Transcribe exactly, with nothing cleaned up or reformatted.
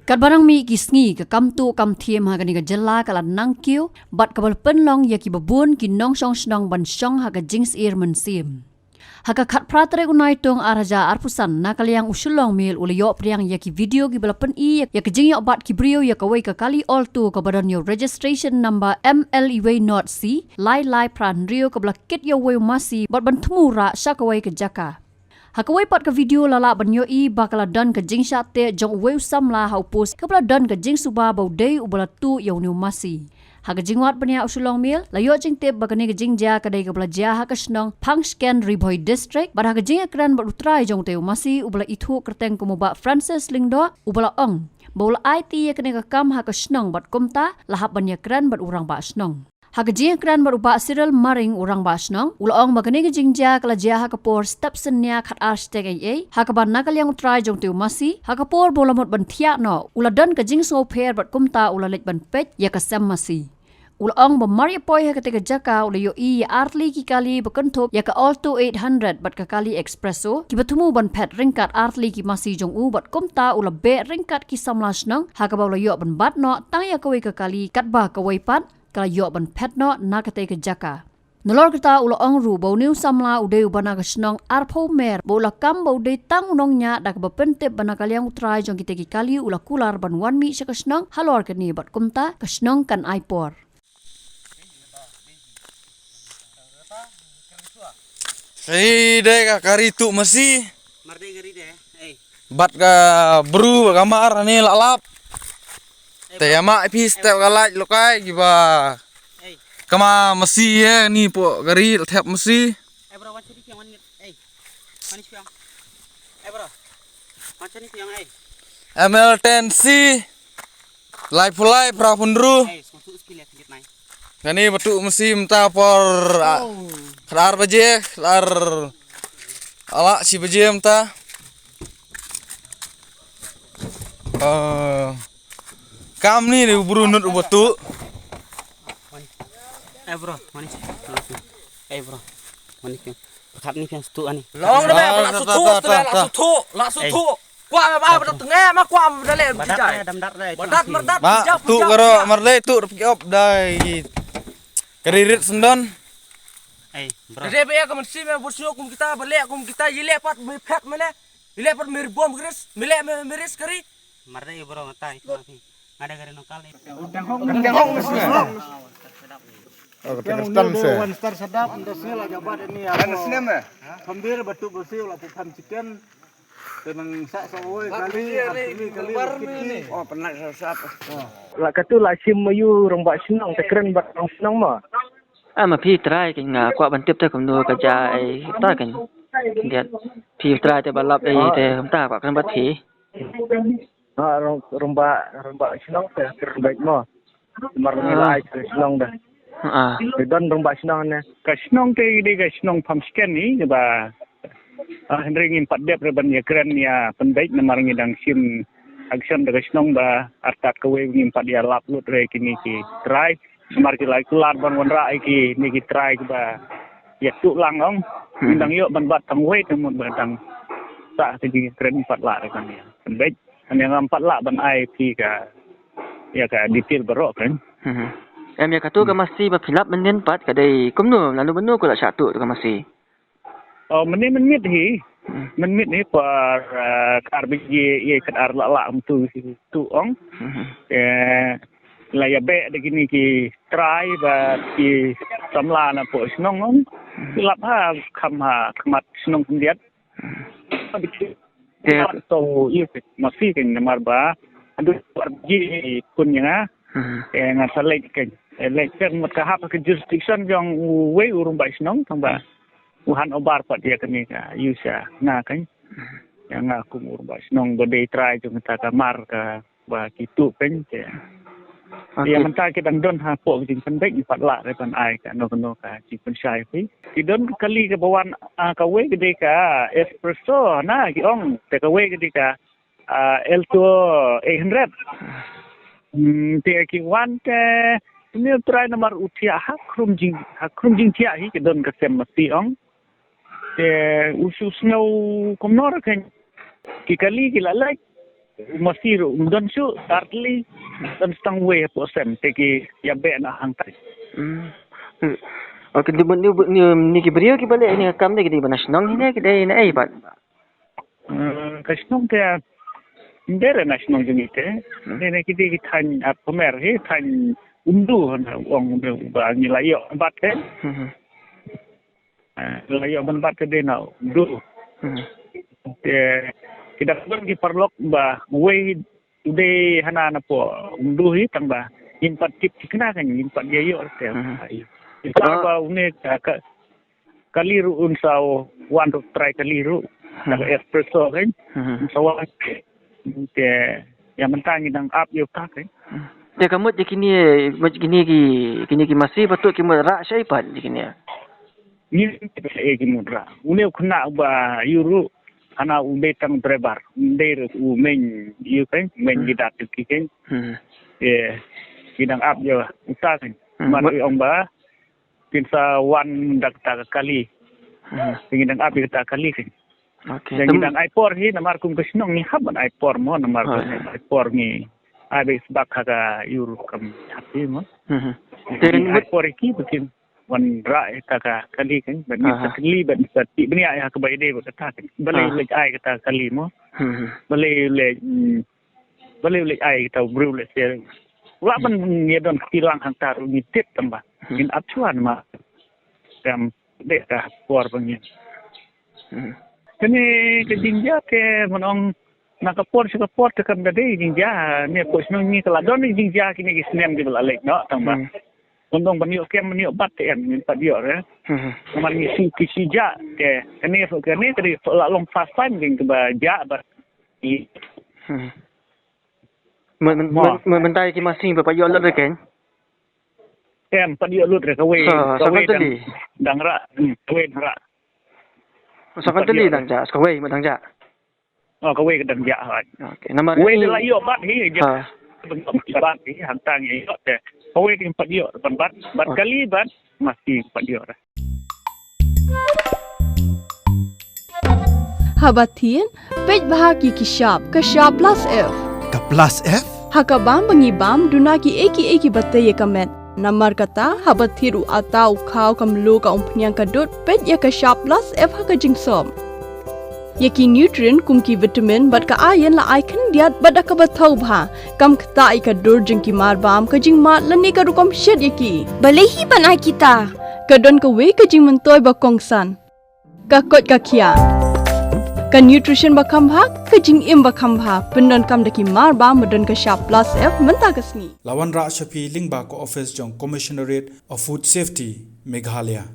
Katba nang mih ki sngi, ka kam tuh kam thiem ha kane ka jylla ka la nang kiew bad kaba la pynlong ïa kiba bun ki nongshong shnong ban shong ha ka jingsyier mynsiem. Ha ka khatphra tarik u Naitung ar hajar arphew san, na ka liang u Shillong Mail u la ïoh pdiang ïa ki video kiba la pyni ïa ka jingïoh bat ki briew ïa kawei ka kali Alto kaba don ïa u registration number M L E Y not C lai lai phra hynriew kaba la kit ïa uwei u masi bad ban thmu rah sha kawei ka jaka. Ha kawei pat ka video la lah ban ïohi ba ka la don ka jingshah teh jong uwei u samla ha u post kaba la don ka jingsuba ba u dei uba la tuh ïa une u masi. Ha ka jingwad bniah u Shillong Mail, la ïoh jingtip ba kane ka jingjia ka dei kaba la jia ha ka shnong Phangshken, Ri Bhoi District, bad ha ka jingïakren bad u trai jong utei u masi uba la ithuh kyrteng kum u Bah Francis Lyngdoh, uba la ong ba u la aiti ïa kane ka kam ha ka shnong bad kumta la hap ban ïakren bad u rangbah shnong. Ha ka jingïakren bad u Bah Cyril Maring, u rangbah shnong, u la ong ba kane ka jingjia ka la jia ha ka por step synñia khatar shiteng eiei, ha kaba na ka liang u trai jong utei u masi, ha ka por ba u la mut ban thiah noh, u la don ka jingsngewpher bad kumta u la leit ban peit ïa ka sem masi. U la ong ba mar ïa poi ha katei ka jaka u la ïohi ïa artylli ki kali ba kynthup ïa ka Alto eight hundred bad ka kali Espresso kiba thmu ban phet ryngkat artylli ki masi jong u bad kumta u la beh ryngkat ki samla shnong, ha kaba u la ïoh ban bat noh tang ïa kawei ka kali katba kawei pat ka la ïoh ban phet noh na katei ka jaka. Nalor kata u la ong ruh ba une u samla u dei uba na ka shnong Arphew Mer, ba u la kam ba u dei tang u nongñiah, da kaba pyntip ba na ka liang u trai jong kitei ki kali u la kular ban wan mih sha ka shnong halor kane bad kumta ka shnong kan ai por. Ei, dei ka kari tuh masi. Mar dei kari dei. Ei. Bad ka bru bad ka mar ani la lap. Te ïa ma phi step ka lait lokai kiba. Ei. Kama masi ïa ni po kari la thep masi. Ei bro, wan sini piang wan ngit. Ei. Wan sini piang. Ei bro. Wan sini piang ei. M L ten C. Lai pulai pra pundru. Ei, song tu skill ya kit nai. Kani batu masi mynta por, ah, khatar baje, khatar ala shi baje mynta. Eh, kam ni ni bru nut u batu. Eh bro, mani. Eh bro, mani. Khap ni piang satu ani. Long da ba la satu, la satu, la satu. Kwa ba ba da tengah ma kwa ba da le. Badat, badat. Ma tu karo mar dei tu rep op dai. Karirit sendon. Ei, bro. Dei ba ya ka mensi me bosio kum kita, balik kum kita, yile pat me phet mene. Yile pat me bom gris, mele me meris kari. Mar dei bro, matai. Ada kari nongkal ni. Tengok mesti. Oh, kata stan se. One star sedap, nda sel aja bad ini apa. Kan snem eh. Kambir batu besi la pukam chicken. Tenang sak sawoi kali, kali kali. Oh, penat sap. La katu la shim mayu rong ba shnong, te kren ba rong shnong ma. Ah, ma phi trai kin nga kwah ban tip te kumno ka ja ai ta kin. Diat phi trai te ba lap ai te ta kwah kren ba phi. Ha, rong, rong ba, rong ba shnong te, rong ba mo. Mar ni lai te shnong da. Ah. Te don rong ba shnong ne. Ka shnong te de ka shnong Pham Sken ni, ba. Ah, hynrei ngim pat dep re ban ïa kren ïa pynbeit namar ngi dang shim action da ka shnong ba artat kawei ngim pat ïa lap lut re kini ki trai. Namar ki lai kular ban wanrah ïa kini ki trai kiba ïa tu lang ong. Ngim dang ïoh ban bat tang wei tang mut ba dang sa ka jingkren pat lah re kan ïa pynbeit. Kan ïa ngam pat lah ban ai phi ka ïa ka detail baroh kan. Hmm. Em ïa katu ka masi ba phi lap mynnin pat ka dei kumno lano bano ko la shah tu ka masi. Oh, mynnin mynmiet hi. Hmm. Mynmiet hi por, eh, kar biji ye kat ar la la tu tu ong. Hmm. Eh, la ïa be de kini ki trai ba ki samla na po shnong ong. Hmm. Lap ha kham ha khmat shnong khyndiat. Hmm. Te to ïa masi kan namar ba adu par ji kun ïa nga. Hmm. Eh, nga sa leit kan. Eh, leit kan mat ka hap ka jurisdiction jong u wei u rong ba shnong tang ba u han obar pat ïa kane ka ïu sha nga kan. Hmm. Ïa nga kum u rong ba shnong ba dei trai jong ta ka mar ka ba ki tu peng te. Ïa mynta ki dang don ha po ki jingpynbeit ki pat lah re ban ai ka no no ka jingpynshai phi. Ki don kali ka ba wan, ah, kawei ka dei ka espresso na ki ong te kawei ka dei ka, ah, Alto eight hundred. Hmm, te ki wan te ni trai namar u thiah ha khrum jing, ha khrum jingthiah hi ki don ka sem masi ong. Te u shu sngew kumno re kan ki kali ki la leit. Masi ruh um don shuh, tar tylli, don tang wei hapoh sem te ki ïa beh na hangtai. Hmm. Hmm. Okay, ni, ni, ni, ni ki briew kiba leh ïa kane ka kam de ki dei ba na shnong hi ne ki dei na ei pat? Hmm, ka shnong te, ym dei re na shnong jong ngi te. Hmm. Ne, ne ki dei ki thaiñ Upper Khmer hi, thaiñ Umdu, na ong de ba ngi la ïoh bat te. Hmm. Eh, la ïoh ban bat te dei na Umdu. Hmm. Te ki dang don ki paralok ba wei u dei hana napoh Umdu hi, tang ba ngim pat tip thikna kan, ngim pat ïa ïoh te. Hmm. Ai. Te ba une ka, ka, kali ruh un sa wan ruh trai kali ruh. Hmm. Na ka espresso kan. Hmm. Un sa wan. Te ïa mynta ngi dang ap ïa uta kan. Hmm. Te ka mut ïa kine, mut kine ki, kine ki masi ba tu ki mut rah shai pat ïa kine. Ngim tip ïa ki mut rah. Une u khynnah ba ïu ruh hana u dei tang driver. U dei ruh u main ïu kan, main Hmm. ki dat ki kan. Hmm. Ïa, ki dang ap ïa uta kan. Hmm. Mar Mut- i ong ba kin sa wan da kata ka kali. Hmm. Te ngi dang ap ïa kata kali kan. Okay. Te ngi Tem- dang ai por hi namar kum ka shnong ngi hap ban ai por mo, namar Oh, kum yeah. ai por ngi ai beit sbak ha ka ïu ruh kam hap hi mo. Hmm. Te Ngi ai mut- por hi ki ba kin wan rah ïa kata ka kali kan, ban ngi Aha. sa kali, ban sa tip bniah ïa kaba ïadei bad kata kan. Balei Ah. leh ai kata ka kali mo. Hmm. Balei leh, mm, balei u leh ai kita u briew leh se. Lah ban Hmm. ngi don kti lang hangta ruh ngi tip tang ba. Hmm. Ngin ap shuwa namar kam dei ka por ba ngin. Hmm. Kane ka jingjia te man ong na ka por sha ka por te kam da dei jingjia ne ko shnong ngi ka la don jingjia kine ki snem kiba la leit noh tang ba. Hmm. Ban ong ban ïoh kem ban ïoh bat te em ngin pat ïoh re. Hmm. Namar ngi shu ki shu jia te kane kane ka dei la long first time ding kiba jia bat. Hmm. Myn-, myn-, Mo. myn-, mynta ki masi ba pat ïoh lut re kan? Em, pat ïoh lut re kawei, Ha, kawei sa kan dang, tylli. Dang rah, hmm, kawei dang rah. Sa kan Pat tylli ïoh dang re. Jah, kawei ma dang jah. Oh, kawei ka dang jah, hoi. Okay, namar Wei ni te la ïoh bat hi, Ha. Bat hi, hangta ngi ïoh te. Kawei dang pat ïoh, bat, bat, bat Ah. kali, bat, masi pat ïoh re. Haba thied, peit bha ki ki shap, ka shap plus F. Ka plus F? Ha ka bam ba ngi bam, duna ki ei ki ei kiba tei ïa ka met. Namar kata, haba thied u atta u khaw ka mluh ka umphniang ka dud, peit ïa ka shap plus F ha ka jingsop. Ïa ki nutrient kum ki vitamin bad ka iron la ai khyndiat bad da kaba thaw bha. Kam ktah ïa ka dur jong ki mar bam, ka jingmad lane ka rukom shet ïa ki. Balei hi ban ai kita? Ka don kawei ka jingmyntoi ba kongsan. Ka koit ka khiah. Ka nutrition ba kham bha, ka jingim ba kham bha. Pyndonkam da ki mar bam ba don ka shap plus F mynta ka sngi. La wanrah sha phi lyngba ka office jong Commissionerate of Food Safety, Meghalaya.